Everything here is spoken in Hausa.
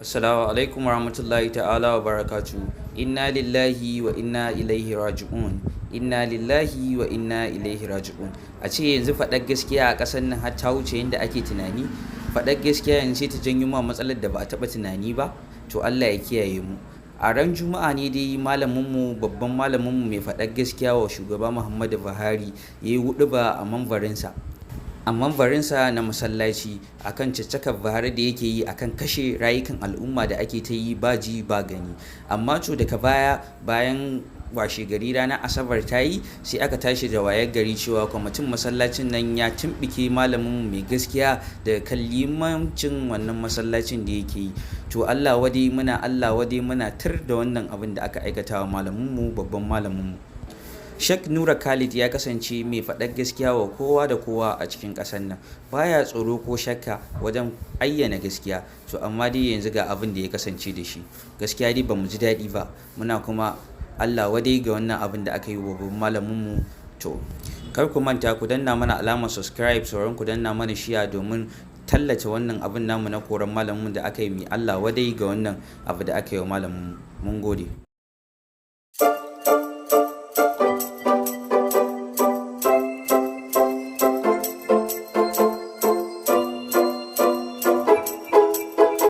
Assalamu alaikum warahmatullahi ta'ala wa barakatu. Inna lillahi wa inna ilaihi raji'un. Inna lillahi wa inna ilaihi raji'un. A ce yanzu faɗar gaskiya a ƙasar nan har ta wuce yadda ake tunani. Faɗar gaskiya yanzu sai ta janyo ma matsalar da ba a taɓa tunani ba. To, Allah ya kiyaye mu. A ran Juma'a ne dai malaminmu, babban malaminmu mai faɗar gaskiya wa shugaba Muhammadu Buhari, ya yi huɗuba a mambarinsa na masallaci akan caccakar Buhari da yake yi akan kashe rayukan al'umma da ake ta yi ba ji ba gani. Amma to, daga baya, bayan washe gari ranar Asabar ta yi, sai aka tashi da wayar gari cewa kwamitin masallacin nan ya tumɓike malamin mai gaskiya daga kan limancin wannan masallacin da yake yi. To, Allah wadai muna, Allah wadai muna, tir da wannan abin da aka aikata wa malaminmu, babban malaminmu. Sheikh Nura Khalid ya kasance mai faɗar gaskiya wa kowa da kowa a cikin ƙasar nan. Baya tsoro ko shakka wajen ayyana gaskiya. To, amma dai yanzu ga abin da ya kasance da shi. Gaskiya dai bamu ji daɗi ba. Muna kuma Allah wadai ga wannan abin da aka yi wa babban malaminmu. To, kar ku manta ku danna mana alamar subscribe, sauran ku danna mana share domin tallata wannan abin namu na koran malamin da aka yi. Mai Allah wadai ga wannan abu da aka yi wa malaminmu. Mun gode.